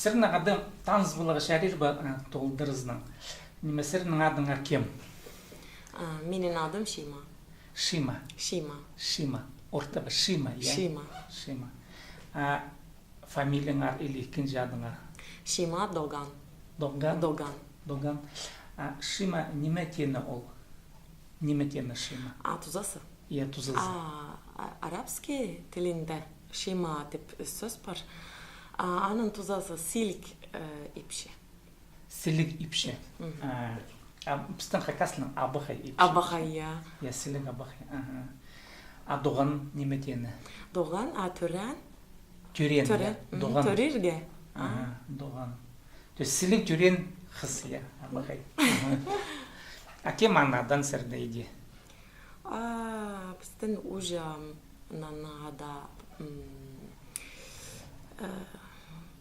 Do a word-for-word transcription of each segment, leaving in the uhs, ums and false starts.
Сірернің адың таныс поларға чарир ба, а, толдырызынаң. Ниме, сірернің адыңар кем? А, минің адым Шима. Шима. Шима. Шима. Орта ба? Шима, я? Шима. Шима. А фамилияңар или ікінҷі адыңар? Шима Доган. Доган? Доган. Доган. А Шима, ниме теені ол? Ниме теені Шима? А, тузазы? Я, тузазы. А, а, арабский тілінде Шима тіп сӧс пар. А, аның тузазы сіліг, э, ипчі. Сіліг ипчі. Мгм. А, а пістің хакас тілінең абахай ипчі. Абахай, я. Я, сіліг абахай. Аха. А Доган ниме теені? Доган, а, тӧреен. Тӧреен, я. Тӧреен. Мгм, Доган. Тӧрирге. Аха, Доган. То есть сіліг тӧреен хыс, я, абахай. Аха. А кем анаң адаң сірерні иди? А, пістің уже, м, нанада, м, э,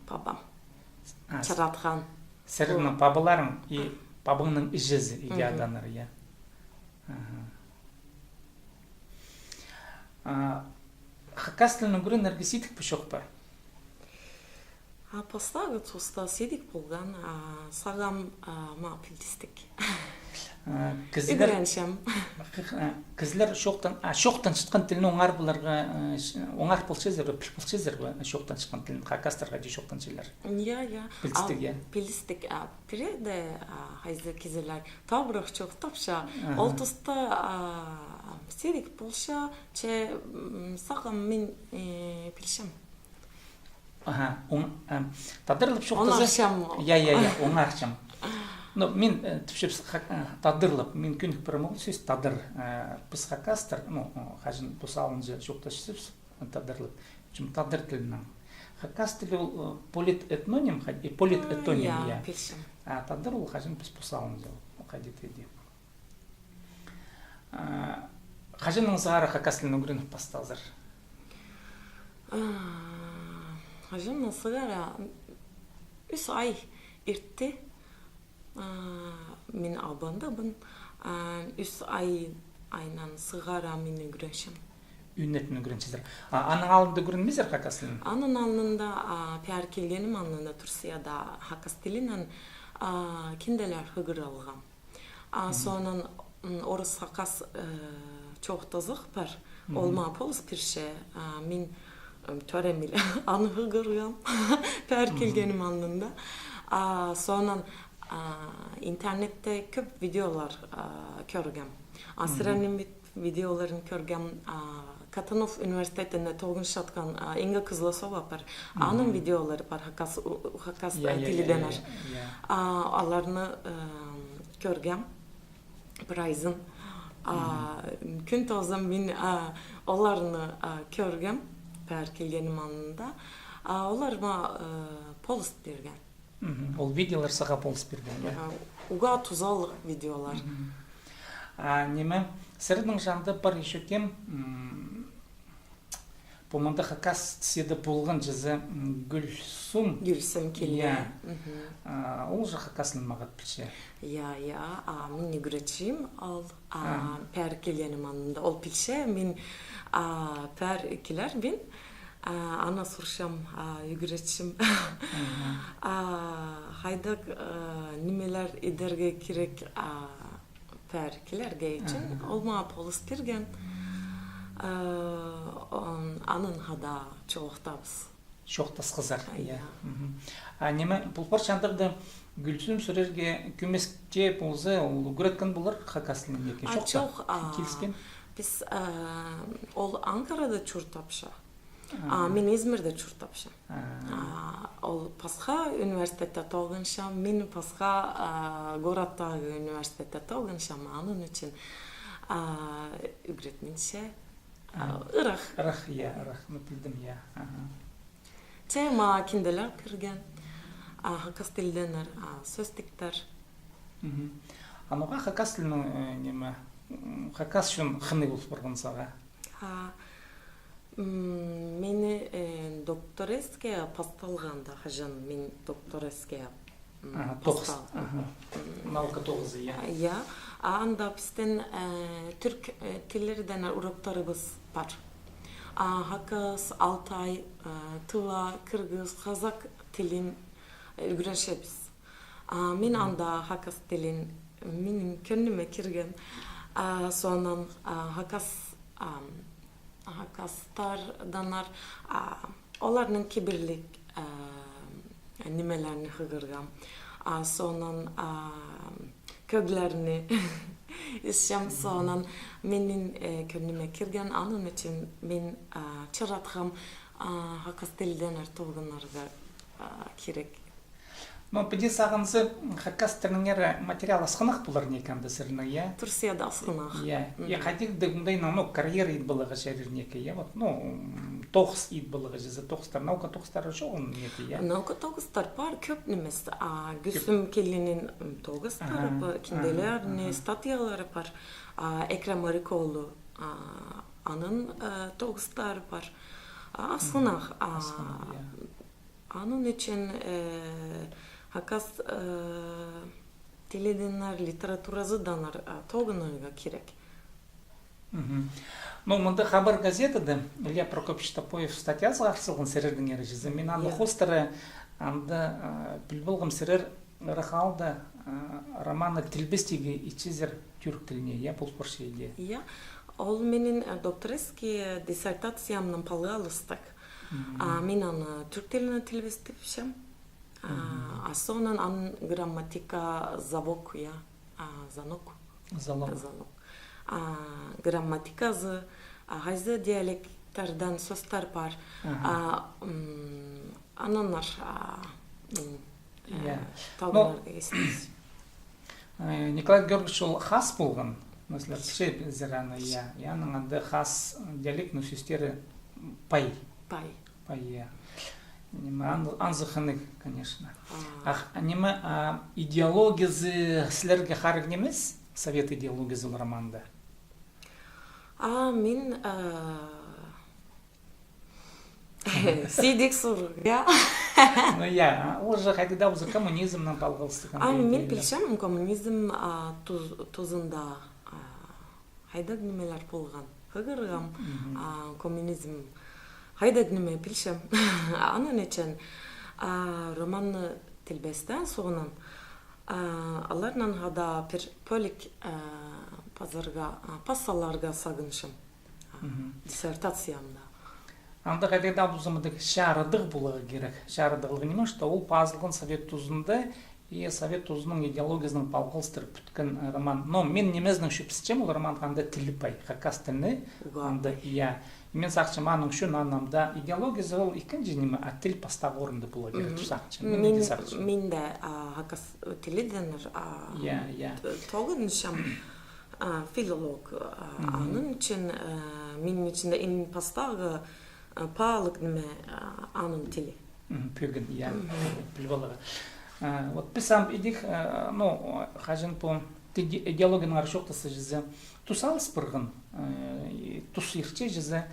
пабам. А, с-, чаратхан. Сірернің пабаларың и пабаңның іҷезі иди аданнар, я. Аха. А хакас тілін ӱгренерге сидік пе, чох па? А, пастағы туста сидік полған, а сағам, а, ма пілдістік. А, кізілер, ӱгренчем. Х-, х-, а, кізілер чоохтан, а, чоохтанчатхан тілін оңар поларға, а, ч-, оңар полчазар ба, піл полчазар ба, чоохтанчатхан тілін, хакастарға даа чоохтанчалар. Я, я. Пілдістік, я. Пілдістік, а, пірее дее, а, хайзы кізілер табырах чоохтапча. Аха. Ол туста, а, сидік полча, че, м, сағам мин, э, пілчем. Аха, оң-, э, тадарлап чоохтаза. Оңарчам. Я, я, я, оңарчам. Ну, мин, э, тіпчем, ха-, э, тадарлап, мин кӧнік пирем ол сӧс тадар, э, піс хакастар, ну, э, хаҷан пос алынҷа чоохтасчабыс, э, тадарлап. Тіпчем, тадар тілінең. Хакас тілі ол, э, политэтноним, ха-, и политэтоним, я, я. Пілчем. А тадар ол хаҷан піс пос алынҷа, хайди-да. А, хаҷаннаң сығара хакас тілін ӱгреніп пастаазар? А, хаҷаннаң сығара, ӱс ай иртті. А, мин абандабын. А, ӱс ай, айнаң сығара мин ӱгренчем. Ӱнетін ӱгренчезер. А аның алнында ӱгренмезер хакас тілін? Аның алнында, а, пеер килгенім алнында Турцияда хакас тілінең, а, кинделер хығыр алғам. А соонаң, м, орыс-хакас, э, чоохтазығ пар. Ол ма полыс пирче, а, мин, м, тӧремел аны хығырғам. Пеер килгенім алнында. А соонаң, а, интернетте кӧп видеолар, а, кӧргем. А сірернің вид-, видеоларын кӧргем, а, Катанов университетінде тоғынчатхан, а, Инга Кызласова пар. Аның видеолары пар, хакас, у-, хакас, я, э, я, я, тілідеңер. Я, я. А, оларны, эм, кӧргем прайзын. А, кӱн тооза мин, а, оларны, а, кӧргем, пеер килгенім алнында. А, олар ма, э, полыс пирген. Мгм. Ол видеолар сағаа полыс пирген, я? Аха, уғаа тузалығ видеолар. Мгм. А, ниме, сірернің чанында пар ещё кем, м, пу мында хакас сиді полған чазы, м, Гүлсум. Гүлсум Киле. Я. Мгм. А, ол же хакас тілін мағат пілче. Я, я, а, мин ӱгретчем, ол, а, пеер килгенім алнында. Ол пілче, мин, а, пеер килербін, а, аны сурчам, а, ӱгретчем. Мгм. А, хайдағ, а, нимелер идерге кирек, а, пеер килерге ӱчӱн. Аха. Ол ма полыс пирген, э, он-, анаң хада чоохтабыс. Чоохтасхазар, я. Мгм. А ниме, пу парча андағда Гүлсум сірерге кӧмеске полза, ол ӱгреткен полар хакас тілін, яки чох па? А, чох, а, киліскен? Піс, э, ол Анкарада чуртапча. А, мин Измирде чуртапчам. А, ол пасха университетте тоғынчам, мин пасха, а, городтағы университетте тоғынчам, аның ӱчӱн, а, ӱгретминче, а, ырах. Ырах, я, ырах, ну, пілдім, я. Аха. Че ма кинделер кірген, а, хакас тілдеңер, а, сӧстіктер. Мгм. А ноға хакас тілінің, э, ниме, м, хакас чон хынығ пол парған сағаа? А, М, мині, э, доктореская пасталғанда, хаҷан мин доктореская, м, пастал-. Аха, тоғыс. Аха. Наука тоғызы, я. А, я. А анда пістің, э, тӱрк, э, тіллердең уроктарыбыс пар. А, хакас, алтай, э, тыва, киргиз, хазах тілін, ӱгренчебіс. А, мин анда хакас тілін, минің кӧңніме кірген. А, соонаң, а, хакас, ам, хакастарданар, а, оларның кибірлік, а, нимелерін хығырғам. А, соонаң, а, кӧглерін исчем, соонаң минің, э, кӧңніме кірген, аның ӱчӱн мин, а, чаратхам, а, хакас тілденер тоғынарға, а, кирек. Ну, піди сағынза, хакас тілінеңер материал асхынах полар неке анда сірернің, я? Турцияда асхынах. Я. И хайдағ-да мындағ, ну, карьера ит поларға чарир неке, я? Вот, ну, м, тоғыс ит поларға чізе, тоғыстар, наука тоғыстары чоғыл неке, я? Наука тоғыстар пар, кӧп нимес, а, кӧп. Кӧзім килінең, м, тоғыстары пар, кинделеріне, статьялары пар, а, Экрем Орик оолы, а, аның, э, тоғыстары пар. А, асхынах, а, асхынах, я. Аның ӱчӱн, э, хакас, э, тіліденер, литературазыданар, а, тоғынарға кирек. Ну, мында «Хабар» газетада Илья Прокопьевич Топоев статьязы сығар салған сірернеңер чізе. Мин аны хоостыра, анда, э, піл полғам, сірер ырах аалда, э, романны тілбестеге итчезер тӱрк тіліне, я, пол парча иди. Я, ол минің, э, докторский диссертациямнаң палғалыстығ. А, мин аны тӱрк тіліне тілбестепчем. А, а соонаң аның грамматика, завок, я. А, занок. Залог. Залог. А, грамматиказы, а, хайзы диалекттердең сӧстер пар. А, м, аннаңар, а, м, э, я. Талғаннар дегенсіз. Э, Николай Георгиевич ол хас полған, мәселе, пілчезер аны, я. Аның анда хас диалект, ну, сӧстері пай. Пай. Пай, я. Ниме, ан-, анзы хынығ, конечно. Ах, ниме, а, идеологиязы сірерге харығ нимес? Совет идеологиязы ол романда. А, мин, а, сидік сурығ, я. Ну, я, а, ол же хайдағ даа полза коммунизмнең палғалыстығ. А, мин пілчем, коммунизм, а, туз-, тузында, а, хайдағ нимелер полған. Хығырғам, а, коммунизм хайдағ ниме пілчем. Аның ӱчӱн, а, романны тілбестең соонаң, а, оларнаң хада пір пӧлік, а, пазарға, а, пас саларға сағынчам. А, диссертациямда. Анда хайдағ даа полза мындағ чарыдығ поларға кирек. Чарыдығлығ ниме, что ол пазылған совет тузында, и совет тузының идеологиязынаң палғалыстырып пӱткен, э, роман. Но мин нимезінең чӧпсітчем, ол романға анда тіл пай, хакас тілі. Анда, я. Мин сағынчам, аның ӱчӱн анда идеологиязы ол ікінҷі ниме, а тіл пастағы орында поларға кирек тіп сағынчам. Мин иди сағынчам. Мин дее, а, хакас тіліденер, а, я, я, т-, тоғынчам, а, филолог, а, аның ӱчӱн, а, минің ӱчӱн дее иң пастағы, а, паалығ ниме, а, аның тілі. Пӧгін, я, піл поларға. А, вот піс ам идӧк, а, ну, хаҷан пу иде-, идеологияның ары чоохтасчазы, тус алыс парған, э, и тус иртчезі,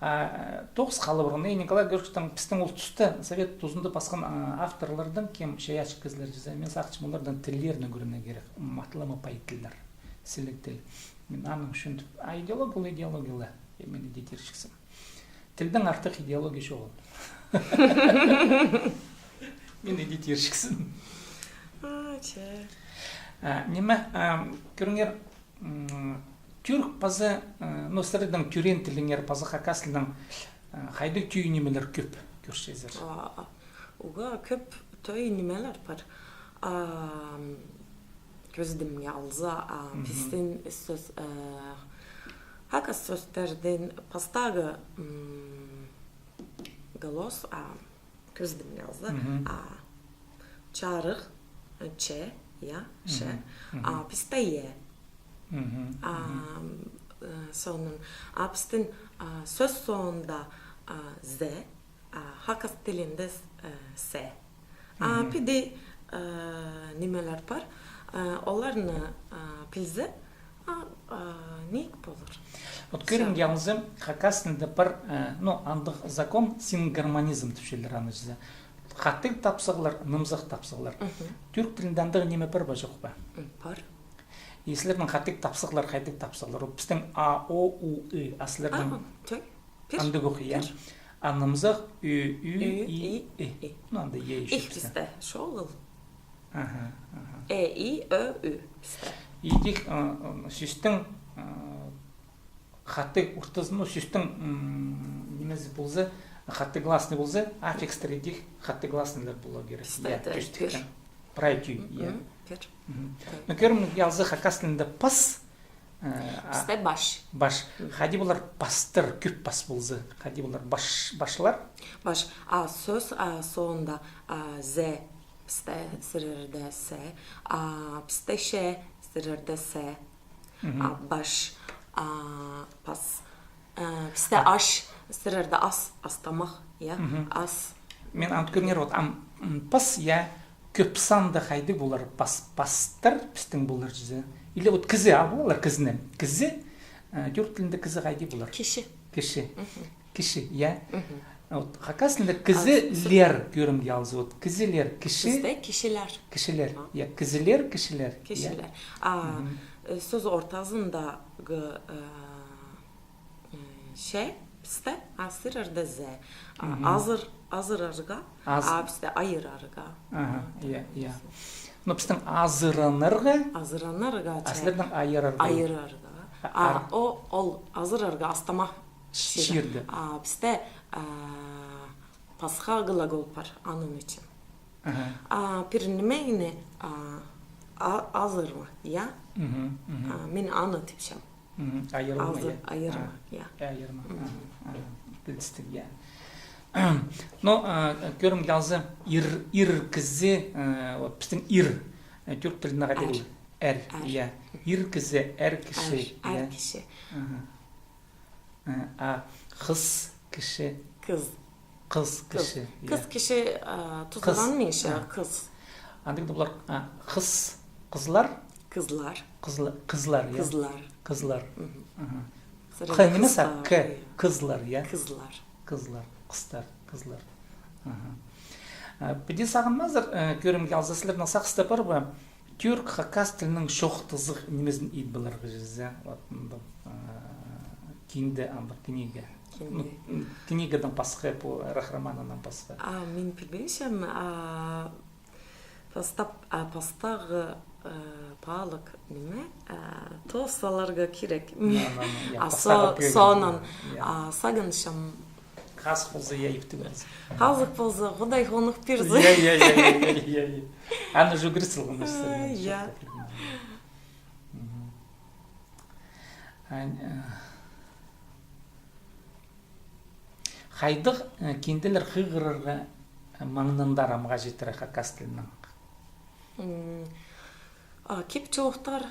а, тоғыс халып парған. И Николай Георгиевичтің, пістің ол туста совет тузында пасхан, а, авторларның кем чайаачы кізілер чізе, мин сағынчам, оларның тіллерін ӱгренерге кирек, матлама пай тіллер, сіліг тіл. Мин аның ӱчӱн тіп, а идеология ол идеология ла, и мин иди тирчіксім. Тілдең артых идеология чоғыл. Мин иди тирчіксім. А, че. А, ниме, а, кӧріңер, м, тӱрк паза, а, ну, сірернің тӧреен тіліңер паза хакас тілінең, а, хайдағ тӧӧй нимелер кӧп кӧрчезер? А, а, уғаа кӧп тӧӧй нимелер пар. А, кӧзідімге алза, а, пістің сӧс, э, хакас сӧстердең пастағы, м, голос, а, кӧзідімге алза, а, чарых, э, че, я, че, а, пістің е. А, э, соонаң, а, пістің, а, сӧс соонда, а, зе, а, хакас тілінде с-, э, се. А, піди, э, нимелер пар, э, оларны, э, пілзе, а, а, ниик полар. Вот кӧрің, алза, хакас тілінде пар, э, ну, андағ закон, сингармонизм тіпчелер аны чізе. Хатығ тапсағлар, нымзах тапсағлар. Тӱрк тілінде андағ ниме пар ба, чох па? М, пар. И сірернің хатығ тапсағлар, хайдағ тапсағлар? Вот пістің а, о, у, ы, а сірернің... А, чой. Пір. Андағ ох, я? Пір. Анымзах ӱ, ӱ, и, и. Ну, анда е ещё пістің. Пістің чоғыл. Аха, аха. Э, и, ӧ, ӱ пістің. Идӧк, ы, ы, сӧстің, ы, хатығ ортазы, ну, сӧстің, м, нимезі полза, хатығ гласный полза, аффикстер идӧк хатығ гласныйлар поларға кирек. Пістің, я, тӧстікте. Пір. Прай тӧӧй, я. Мгм, пір. Мгм. Пір. Ну, кӧрімге алза, хакас тілінде пас, Э, а, пістің баш. Баш. Хайди полар пастар, кӧп пас полза. Хайди полар баш, башлар? Баш. А сӧс, а, соонда, а, зе, пістің сірерде се. А пістің че, сірерде се. А баш, а, пас. Э, пістің аш, сірерде ас, ас тамах, я? Ас. Мин аны кӧргеннер, вот, ам, м, пас, я, кӧп санда хайди полар, пас, пастар пістің полар чізе. Или вот кізі, а, полар кізіні. Кізі, э, тюрк тілінде кізі хайди полар? Кічі. Кічі. Кічі, я. Вот, хакас тілінде кізілер кӧрімге алза, вот, кізілер, кічі. Пістің кічілер. Кічілер, я, кізілер, кічілер, я. Кічілер. А, э, сӧс ортазындағы, э, Э, че, пістің, а сірерде зе. А, азыр, азырарға, а пістің айырарға. Аха, я, я. Ну, пістің азыранарға, азыранарға, а сірернің айырарға. Айырарға. А, а, о, ол азырарға ас тамах чирі. Чирде. А пістің, а, пасха глагол пар, аның ӱчӱн. Аха. А, пір нимені, а, а, азырма, я? Мгм, мгм. А, мин аны тіпчем. Мгм. Айырылма, я? Азыр, айырма, я. Айырма. Мгм. Аха, аха. Пілдістіг, я. Ну, а, кӧрімге алза, ир, ир кізі, а, вот, пістің ир, а, тюрк тілінде хайди полар? Эр. Эр, я. Ир кізі, эр кізі, я. Эр кізі. Аха. А, а хыс кізі. Кыз. Кыз кізі, я. Кыз кізі, а, тузаланминча, кыз. Андағ даа полар, а, хыс, хызлар? Кызлар. Хызла-, хызлар, я. Кызлар. Кызлар. Мгм. Аха. Х нимес, а, к, кызлар, я. Кызлар. Кызлар, хыстар, кызлар. Аха. А, піди сағынмазар, э, кӧрімге алза, сірернің сағыста пар ба? Тюрк, хакас тілінің чоохтазығ нимезін ит поларға чізе. Вот, андағ, а, кинде, андағ книга. Кинде. Ну, м, книгадаң пасха, пу, рахроманнаң пасха. А, мин пілбинчем, а, пастап, а, пастағы, а, паалығ ниме, а, тоос саларға кирек. Ну, ну, ну, я, а, пастағы со-, пӧгін, соонан, я, я. А, сағынчам, Хазых полза, я, иптіг полза. Хазых полза, Худай хоных пирзе. Я, я, я. Аны уже кіріс салған. Ай, я. Мгм. Ан-, э, хайдағ, э, кинделер хығырарға, э, маңнандар амға читіре хакас тілінең? М, а, кип-чоохтар,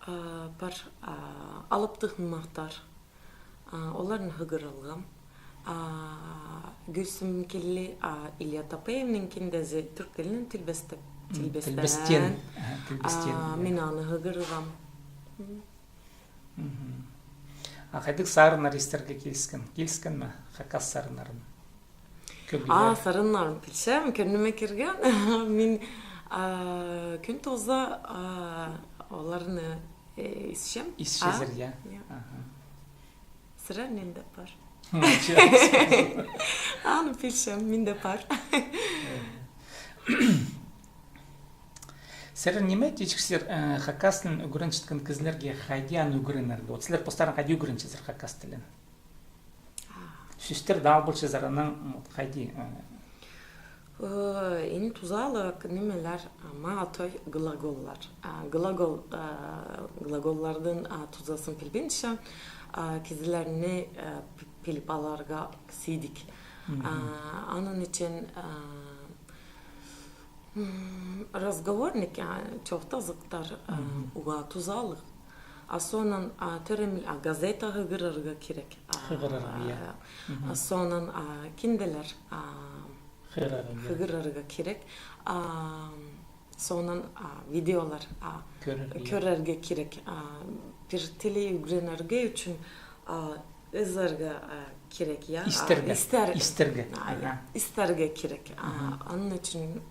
а, пар, а, алыптығ нымахтар. А, оларны хығыр алғам. А, кӧзім киле, а, Илья Топаевның киндезі тӱрк тілінең тілбестеп, м, тілбестеен. Тілбестеен. Аха, тілбестеен, а, я. Мин аны хығырғам. М. Мгм. А хайдағ сарыннар истерге киліскен? Киліскен ме? Хакас сарыннарын. А, сарыннарын пілчем, кӧңніме кирген. Мин, а, кӱн тооза, а, оларны, э, исчем. Исчезер, я? Я. Аха. Сірер минде пар. Аны пілчем, минде пар. Сірер ниме тіҷексер, э, хакас тілін ӱгренчеткен кізілерге хайди аны ӱгренерге? Вот сірер постарың хайди ӱгренчезер хакас тілін? Сӧстер даа полчазар, анаң, м, хайди, э? Э, иң тузалығ нимелер, а, мағаа тӧӧй глаголлар. А, глагол, а, глаголлардың, а, тузазын пілбинче, а, кізілерні, а, п-, піліп аларға сидік. Мгм. А, аның ӱчӱн, а, М, разговорник, а, чоохтазыхтар, а, мгм, уғаа тузалығ. А соонаң, а, тӧреміл, а, газета хығырарға кирек. А, хығырарға, я. А, мгм, а соонаң, а, кинделер, а, хығырарға, я, хығырарға кирек. А, соонаң, а, видеолар, а, кӧрерге, я, кӧрерге кирек. А, пір тілні ӱгренерге ӱчӱн, а, ызарға, а, кирек, я. А, истерге. Истер-, истерге. А, я. Аха. Истерге кирек. А, мгм, аның ӱчӱн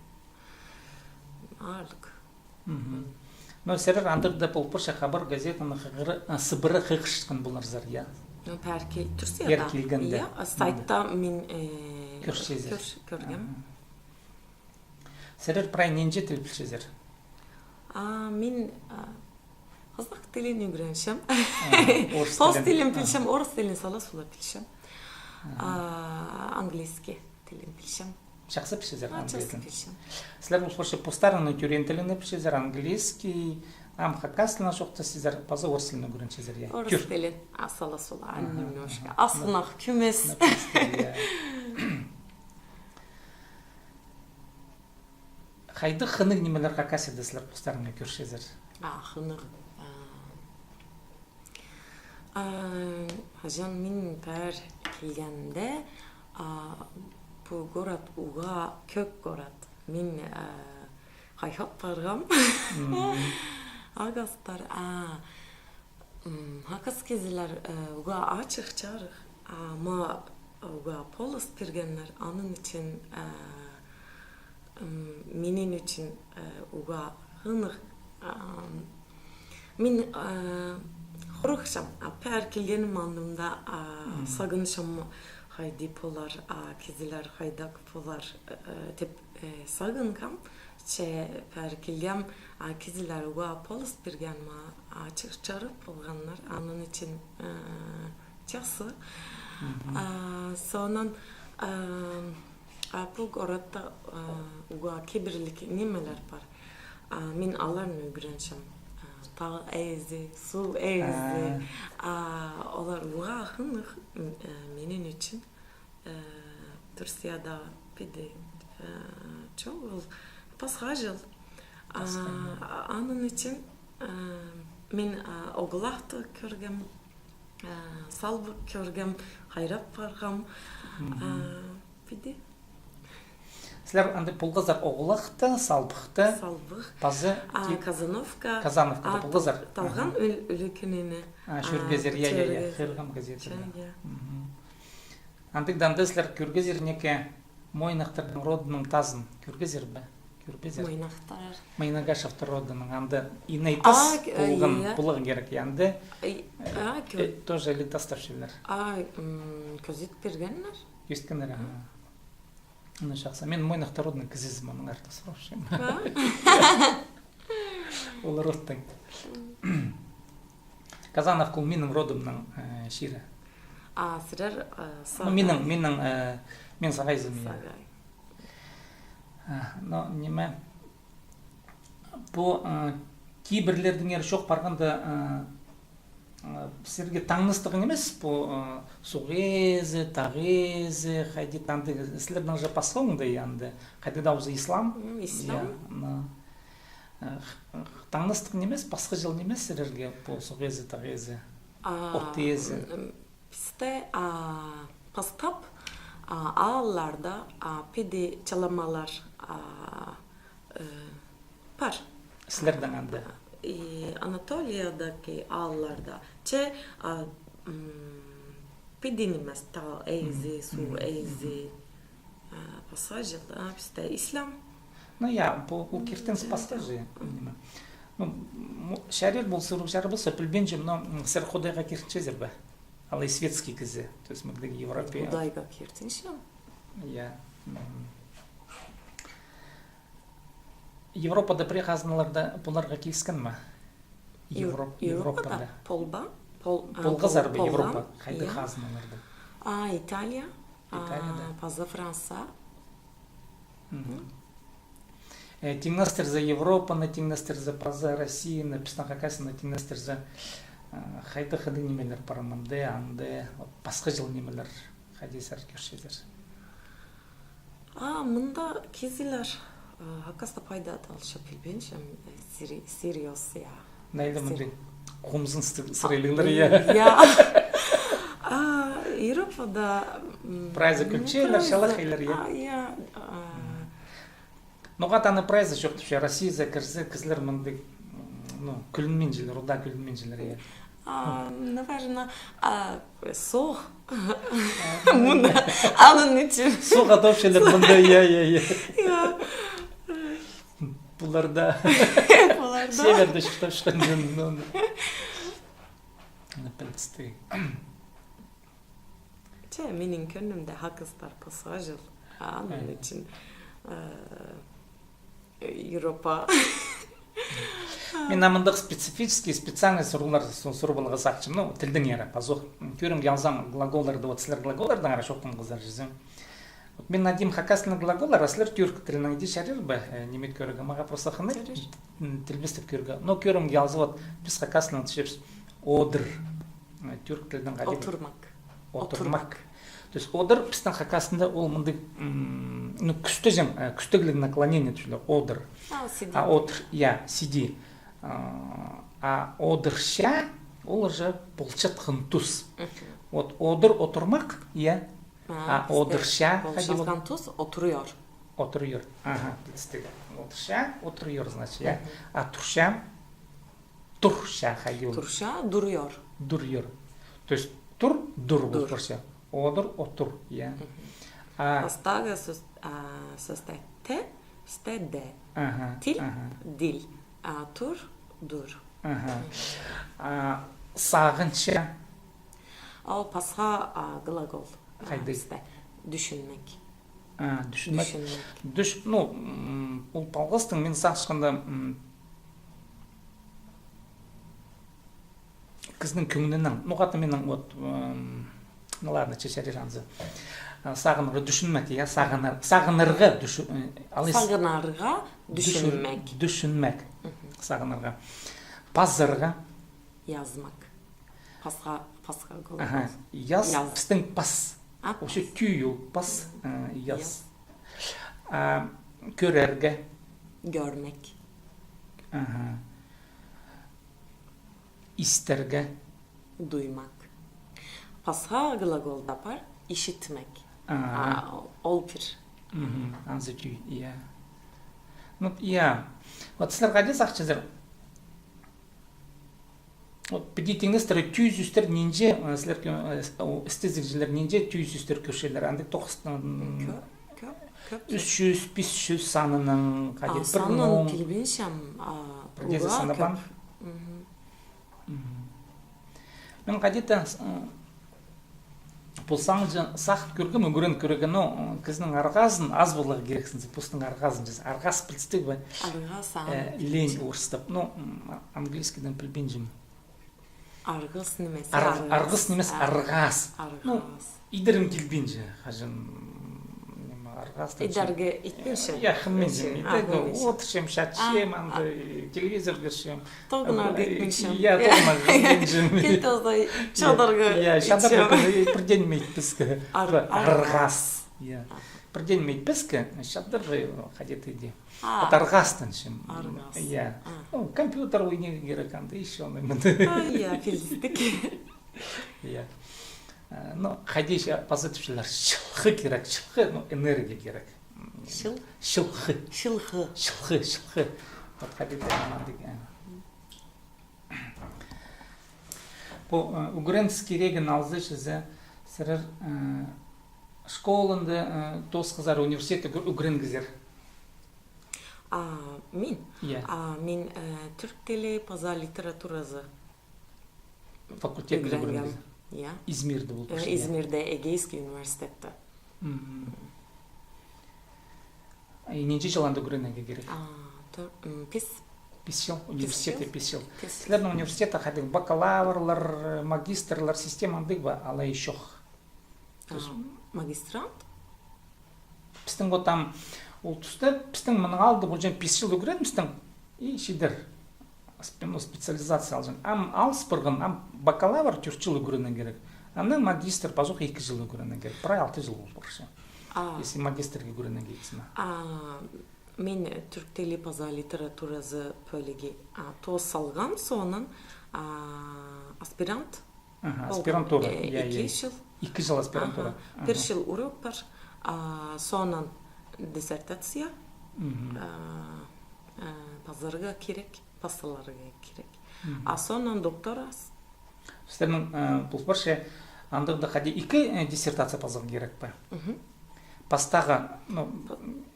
аарлығ. Мгм. Но сірер андағ даа пол парча, хабар газетаны хығыры-, а, сыбыра хығырчатхан поларзар, я? Ну, пеер кил-, Турцияда. Пеер килгенде. Я, сайтта мин, э, кӧрчезер. Кӧр-, кӧргем. Аха. Сірер прай нинҷе тіл пілчезер? А, мин, а, хазах тілін ӱгренчем. Аха, орыс тілін. Пос тілін пілчем, орыс тілін сала-сула пілчем. Аха. А, английский тілін пілчем. Чахсы пілчезер англий тілін? А, чахсы пілчем. Сірер ол, вообще, постарыңның тӧреен тілін пілчезер, английский, ам хакас тілін чоохтасчазар, паза орыс тілін ӱгренчезер, я? Орыс тілін, а, сала-сула, немножко. Аха. Асхынах кӧмес. Например, я. Хайдағ хынығ нимелер Хакасияда сірер постарыңа кӧрчезер? А, хынығ. А, а, хаҷан мин пеер килгенде, а, пу город уғаа кӧк город. Мин, а, хайхап парғам. Мгм. Хакастар, а, М, хакас кізілер, э, уғаа ачых-чарых, а, ма уғаа полыс пиргеннер, аның ӱчӱн, э, м, минің ӱчӱн, э, уғаа хынығ, а, мин, э, хорыхчам, а, пеер килгенім алнында, а, сағынчам, хайди полар, а, кізілер хайдағ полар, э, тіп, э, сағынғам. Че пеер килгем, а, кізілер уғаа полыс пирген ма, а, ачых-чарых полғаннар, аның ӱчӱн, э, чахсы. Мгм. А, соонаң, э, а, пу городта, э, уғаа кибірліг нимелер пар. А, мин аларны ӱгренчем. А, тағ ээзі, суғ ээзі. А. А, олар уғаа хынығ, м, э, минің ӱчӱн. Э, Турцияда піди, э, чоғыл, пасха чыл. А, пасха, я. А, аның ӱчӱн, э, мин, э, оғлахты кӧргем, э, салбых кӧргем, хайрап парғам. Мгм. А, піди. Сірер анда полғазар оғлахты, салбыхты. Салбых. Паза, а, ки-, Казановка. Казановкада, а, полғазар. Та-, талған. Аха. Ӱл-, ӱлӱкӱніне. А, чӧргезер, я, я, я. Чӧргезер. Хығырғам газетада. Чӧрге. Мгм. Андағ даа анда сірер кӧргезер неке Мойнахтарның родының тазын. Кӧргезер бе? Кӧргезер. Мойнахтар. Майнагашевтар родының. Анда Инай тас полған, полған кирек, я, анда. А, кӧр-, тоже іліг тастапчалар. А, м, кӧзіт пиргеннер? Кӧзіткеннер, аха. Ну, чахсы. Мин Мойнахтар родының кізізі, мының артых сурапчам. А? Олар родтаң. Казановка ол минің родымның, э, чирі. А сірер, э, ну, минің, минің, э, мин сағайзым, я. Сағай. А, ну, ниме, пу, э, кибірлердеңер чоох парғанда, э, э, сірерге таңнастығ нимес пу, э, суғ ээзі, тағ ээзі, хайди таңды, сірернің же пасха оңдай анда, хайди даа полза ислам. М, ислам. Я, ну. Э, х-, х-, таңнастығ нимес, пасха чыл нимес сірерге пу суғ ээзі, тағ ээзі, от ээзі? А, м, пісте, а, пастап, а, аалларда, а, піди чаламалар, а, э, пар. Сірернің анда? И Анатолиядағы аалларда. Че, а, м, піди нимес, тағ ээзі, суғ ээзі. А, пасха чылда, а, пісте ислам. Ну, я, пу, пу киртініс пасха же, ниме. Ну, м, чарир полза, сурығ чарир полза, пілбинчем, но, м, сірер Худайға киртінчезер бе? Алай светский кізі, то есть, мындағ Европа. Худайға киртінчем. Я. Мгм. Европада пірее хазналарда поларға киліскен ме? Ев-, Европ-, Европада? Европада. Полба? Пол-, а, полғазар ба Европа? Хайдағ хазналарда? А, Италия. Италияда. А, паза Франция. Мгм. Э, тиңнестірзе Европаны, тиңнестірзе паза Россияны, пістің Хакасияны тиңнестірзе, э, хайдағ хынығ нимелер пар мында, анда, вот, пасха чыл нимелер, хайди сірер кӧрчезер? А, мында кізілер, э, хакасты пайда алча, пілбинчем, э, сери-, серьёз, я. Найлы мындағ хомзыныстығ сірер илиңер, я. Я. А, Европада, м, прайзы кӱлчелер, прайзы чалахайлар, я. А, я, а. Ноға-да аны прайзы чоохтапча, Россияға кірзе, кізілер мындағ, м, ну, кӱлінминчелер, удаа кӱлінминчелер, я. А, наверно, а, суғ. Мында, аның ӱчӱн. Суғ адапчалар мында, я, я, я. Я. Пулар даа. Пулар даа. Северде чуртапчатхан, ну, ну. Аны пілдістіг. Че, минің кӧңнімде хакастар пасха чіли. А, аның ӱчӱн, э, Европа. Мин ам мындағ специфический, специальный сурығлар су-, сурығ поларға сағынчам. Ну, тілнең ире, пазох. Кӧрімге алзам глаголларды, вот сірер глаголлардаң ара чоохтанғазар чізе. Вот мин адим хакас тілінең глаголлар, а сірер тюрк тілінең иди чарир ба, э, ниме кӧрерге, мағаа просто хынығ, м, тілбестеп кӧрерге. Но кӧрімге алза, вот, піс хакас тілінең тіпчебіс одыр. Э, тюрк тілінең хайди? Oturmak. Oturmak. То есть одыр пістің хакастың ол мындағ, м, ну, кӱстеҷең, э, кӱстегліг, наклонение тіпчелер, одыр. А, сиди. А одыр, я, сиди. А, а одырча, ол уже полчатхан тус. Мгм. Вот одыр, oturmak, я. А, а одырча, хайди ол? Полчатхан тус, oturuyor. Oturuyor. Аха, пілдістіг. Одырча, oturuyor, значит, я. Мгм. А турча, турча, хайди ол? Турча, duruyor. Duruyor. То есть тур, дур, дур. Полча. Одыр, отыр, я. Мгм. А пастағы сӧс-, а, сӧсте те, сте де. Аха, тіл, аха. Дил. А тур, дур. Аха. А сағынча? Ол пасха, а, глагол. Хайди? А, пісте. Тӱшінмек. А, тӱшінмек. Тӱшінмек. Тӱш-, ну, м, ол палғастың, мин сағынчам, м, кізінің кӧңнінең, ну, хатты минің, вот, м, ну, ладно, че чарир анзы. А, сағынарға тӱшінмек, я, сағынар-, сағынарға тӱші-, э, алай с-, сағынарға тӱшін-, тӱшінмек. Тӱшінмек. Мгм. Сағынарға. Пазарға. Язмак. Пасха, пасха глагол. Аха. Яз, яз. Пістің пас. А, вообще пас. Тӱӱл пас, э, яз. Яз. А, кӧрерге. Görmek. Аха. Истерге. Duymak. Пасха глагол даа пар, ишітмек. Аха. А, ол пір. Мгм. Анзы тӱӱй, я. Ну, я. Вот сірер хайди сағынчазар? Вот, піди тиңнестіре, тӱӱй сӧстер нинҷе, э, сірер кӧ-, э, с-, о, істезігҷілер нинҷе тӱӱй сӧстер кӧрчелер, андағ тоғыс, м, кӧп, кӧп, кӧп. Ӱс чӱс, пис чӱс санынаң, хайди, а, пір санын муң. Пілбинчем, а, пірдеезі уғаа санабаан. Кӧп. Мгм. Мгм. Мин хайди-да, с-, м, пу сағынҷа сағын кӧргем, ӱгрен кӧргем, но, м, кізінің арғазын ас поларға кирек сынза, постың арғазын чізе. Арғас пілдістіг бе? Арғас, э, аны лень пілбинчем. Орыстап. Ну, м, английскийдең пілбинчем. Арғыс нимес, ар-, арғас. Арғыс нимес, а, арғас. Арғас. Ну, идерім килбинче, хаҷан, ниме, арғас тіпче. Идерге итпинче. Я, хынминчем, а, идерге хынминчем. Отырчам, чатчам, а, анда, а, телевизор кӧрчем. Тоғынарға итпинчем. Я, тоғынарға итпинчем. Кем тооза чадарға итчем. Я, чадарға, э, пірдее ниме итпеске. Ар-, арғас. Арғас. Я. А. Пірдее ниме итпеске, чадарға, э, хайди-да иди. А. От арғастанчам. Арғас. Я. А. Ну, компьютер ойнирға кирек, анда ещё ниме. А, я, пілдістіг. Я. Э, ну, хайди че паза тіпчелер, чылғы кирек, чылғы, ну, энергия кирек. Чыл? Чылғы. Чылғы. Чылғы, чылғы. Вот хайди-да ниме дее. Пу, э, ӱгреніс кирегін алза чізе, сірер, э, школаны, э, тоосхазар, университетте ӱг-, ӱгренгезер? А, мин? Я. А, мин, э, тӱрк тілі паза литературазы. Факультетте ӱгренгем. Ӱгренгезер? Я. Измирде полып. Э, Измирде, Эгейский университетте. Мгм. И нинҷе чыл анда ӱгренерге кирек? А, тӧр-, м, пис. Пис чыл? Пис чыл. Университетте пис чыл. Пис чыл. Сірернің университетте хайдағ бакалаврлар, магистрлар, система андағ ба, алай чох? А, магистрант? Пістің вот там, ол туста, пістің мының алды полҷаң пис чыл ӱгреністің, и чидер. Спе-, ну, специализация алҷаң. Ам алыс парған, ам бакалавр тӧрт чыл ӱгренерге кирек. Анаң магистр пазох ікі чыл ӱгренерге кирек. Прай алты чыл пол парча. А. Если магистрге ӱгренерге кирексің. А, мин тӱрк тілі паза литературазы пӧлігі, а, тоос салғам, соонаң, а, аспирант. Аха, ол, аспирантура, э, я, я. Ікі чыл. Ікі чыл аспирантура. Аха. Аха. Пір чыл урок пар, а, соонаң диссертация, мгм, а, а, пазарға кирек, пас саларға кирек. Мгм. А соонаң докторас. Сірернің, э, пол парча, андағ даа хайди ікі, э, диссертация пазарға кирек пе? Мгм. Пастағы, ну,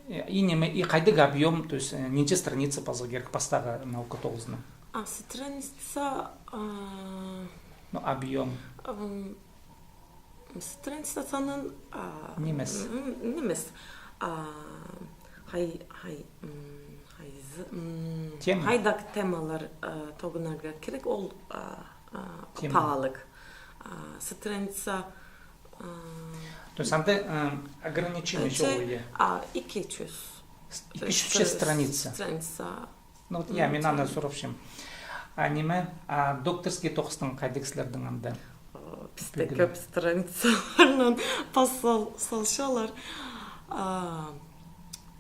и ниме, и хайдағ объём, то есть, э, нинҷе страница пазарға кирек пастағы наука тоғызынаң? А, страница, а, ну, объём. Ам, Страницаның, а, нимес. М, нимес. А, хай, хай, м, хайзы, м, тема. Хайдағ темалар, а, тоғынарға кирек, ол, а, а, тема. Паалығ. А, страница, а, то есть анда, а, ограничение че, чоғыл, я? А, ікі чӱс. Ікі чӱс страница. Страница. Ну вот, я, мин аны сурапчам. А ниме, а докторский тоғыстың хайдағ сірернің анда? Пісте кӧп страницаларнаң пас сал-, салчалар. А,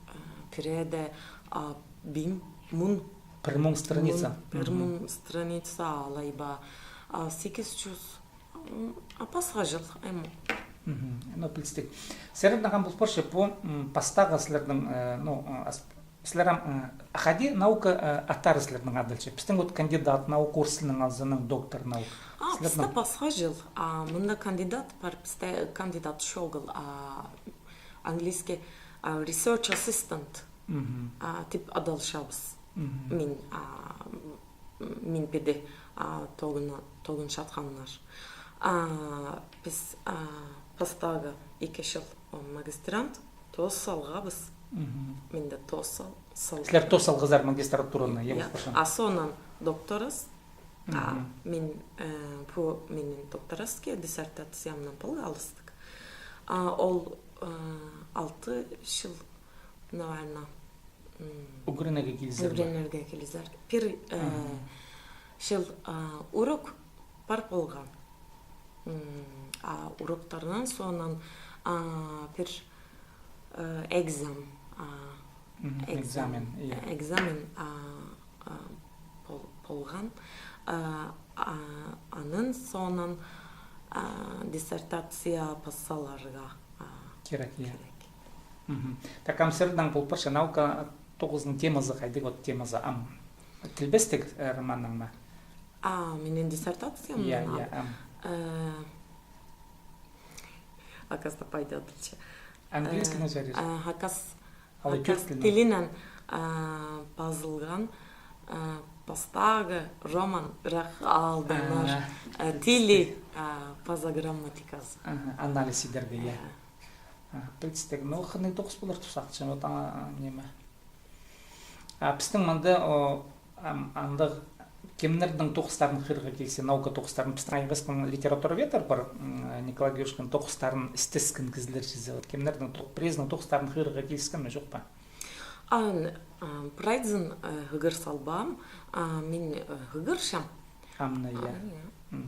а, пірее дее, а, пір муң. Пір муң страница. Пір муң страница алай ба. А, сигіс чӱс. М, а пасха чыл, аймах. Ну, пілістіг. Сірернің ам пол парча пу, м, пастағы сірернің, э, ну, э, ас-, сірер ам, э, хайди наука, э, аттары сірернің адалча. Пістің вот кандидат наук, орыс тілінең алзаң, доктор наук. А, пісте пасха чыл. А, мында кандидат пар, пісте кандидат чоғыл, а, английский, а, research assistant, а, тіп адалчабыс. Мин, а, м, мин піди, а, тоғына-, тоғынчатханнар. А, піс, а, пастағы ікі чыл, о, магистрант, тоос салғабыс. Мин дее тоос сал-, сал-. Сірер тоос салғазар магистратураны, я, я. А соонаң докторас. А, мин, э, пу минің доктораске диссертациямнаң полғалыстығ. А, ол, э, алты чыл, наверное, м, ӱгренерге килізер бе? Ӱгренерге килізер. Пір, э, чыл, э, урок пар полған. М, а уроктарнаң соонаң, а, пір, э, экзамен, а, экзамен, я. Экзамен, а, а, пол-, полған. А, а, аның соонаң, а, диссертация пас саларға, а, кирек, я. Кирек. Так, ам сірернің пол парча наука тоғызының темазы хайдағ, вот темазы ам. Тілбестіг, э, романның ма? А, минің диссертациям, я, ам, я, ам. Э, хакаснаң пайда адалча. Английскийнең чарир. Э, хакас, хакас тілінең, а, пазылған, а, пастағы роман «Ирах аалдаң аар», а, тілі, а, паза грамматиказы. Анализ идерге, я. Пілістіг. Ну, хынығ тоғыс полар тіп сағынчам, вот, а, ниме. А пістің мында, о, ам, андағ кемнернің тоғыстарын хығырарға килісче, наука тоғыстарын, пістің Айғастың литературоведтер пар, м, Николай Георгиевичтің тоғыстарын істескен кізілер чізе. Вот кемнернің тоғ-, пірезінің тоғыстарын хығырарға киліскен ме, чох па? А, н-, а, прайзын, э, хығыр салбаам, а, мин, э, хығырчам. Ам на, я. Ам на, я.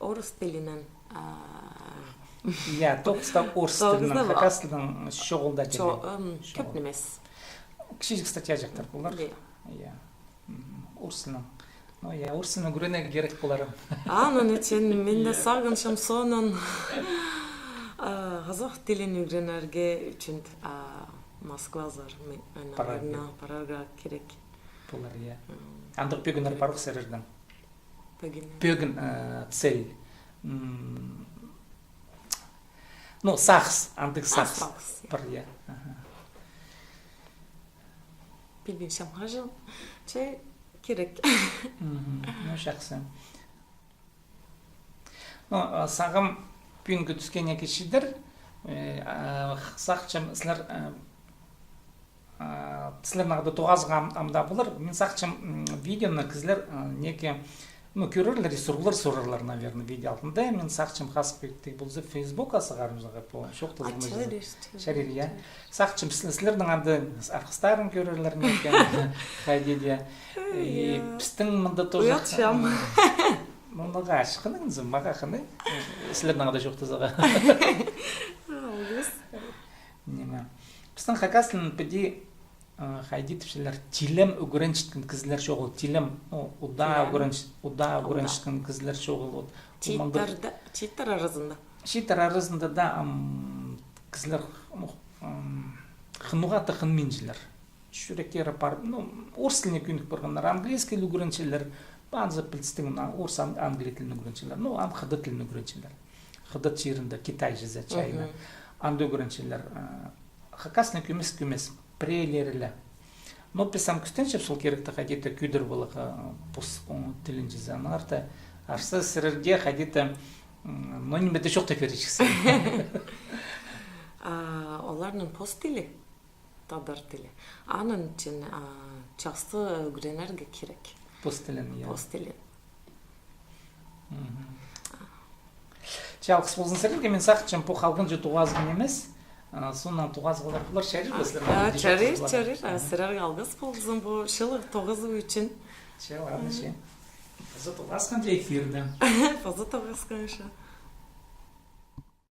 Орыс тілінең, а, я, тоғыста орыс тілінең, хакас тілінең чоғыл даа чіли. Чо-, м, кӧп нимес. Кічіҷек статьяҷахтар полар. Я. Я. Орыс тілінең. Ну, я, орыс тілін ӱгренерге кирек полар. А, ну, не ӱчӱн мин дее сағынчам соонаң, а, хазах тілін ӱгренерге ӱчӱн, а, Москвазар, ме-, ана, парарға кирек. Полар, я. Андағ пӧгіннер пар ох сірернің? Пӧгін. Пӧгін, э, цель. М, ну, сағыс, андағ сағыс. Сағыс, я. Пар, я. Аха. Пілбинчем, хаҷан че кирек. Ну, чахсы. Ну, а, сағам пӱӱнгі тӱскеннең чидер, э, а, сағынчам, сірер, э, А, сірернең даа тоғазығ ам, ам даа полар. Мин сағынчам, м, видеоны кізілер, а, неке, ну, кӧрерлер и сурығлар сурарлар, наверное, видео алтында. Мин сағынчам, хазых пӧгін тее полза, Фейсбукха сығарарбызарға, пу чоохтазығ. Чарир, чарир, я. Сағынчам, сі-, сірернің анда арғыстарың кӧрерлер, неке, хайди дее. И пістің мында тоже. Уятчам. Ну, мағаа хынығ, мағаа хынығ. Сірернең дее чоохтазарға. Алғыс. Ниме. Пістің хакас тілін піди, э, хайди тіпчелер, тилем ӱгренчеткен кізілер чоғыл, тилем, ну, удаа ӱгренч-, удаа ӱгренчеткен кізілер чоғыл, вот. Чииттер дее, чииттер аразында. Чииттер аразында даа, ам, кізілер, ну, ам, хынуға даа хынминчалар. Чӱректері пар, ну, орыс тіліне кӧнік парғаннар, английский тіл ӱгренчелер, паза пілістіг, мына, орыс, ан-, англий тілін ӱгренчелер, ну, ам хыдат тілін ӱгренчелер. Хыдат чирінде, Китай чізе, чайына. Анда ӱгренчелер, э, хакасны кӧмес-кӧмес, піреелері ле. Но піс ам кӱстенчебіс ол киректі хайди-да кӧдіріп аларға, э, пос, м, тілін чізе. Аннаңар даа, Ашса сірерге хайди-да, м, ну, ниме дее чоохтап пирерҷіксің. А, оларның пос тілі, тадар тілі. Аның ӱчӱн, а, чахсы ӱгренерге кирек. Пос тілін, я. Пос тілін. Мгм. Че, алғыс ползын сірерге, мин сағынчам, пу халғанҷы тоғазығ нимес. А, соонаң тоғазығлар полар, чарир бе сірер? А, чарир, чарир. А, сірерге алғыс ползын пу чылығ тоғазығ ӱчӱн. Че, ладно, че. Паза тоғасханҷа эфирде. Паза тоғасханҷа.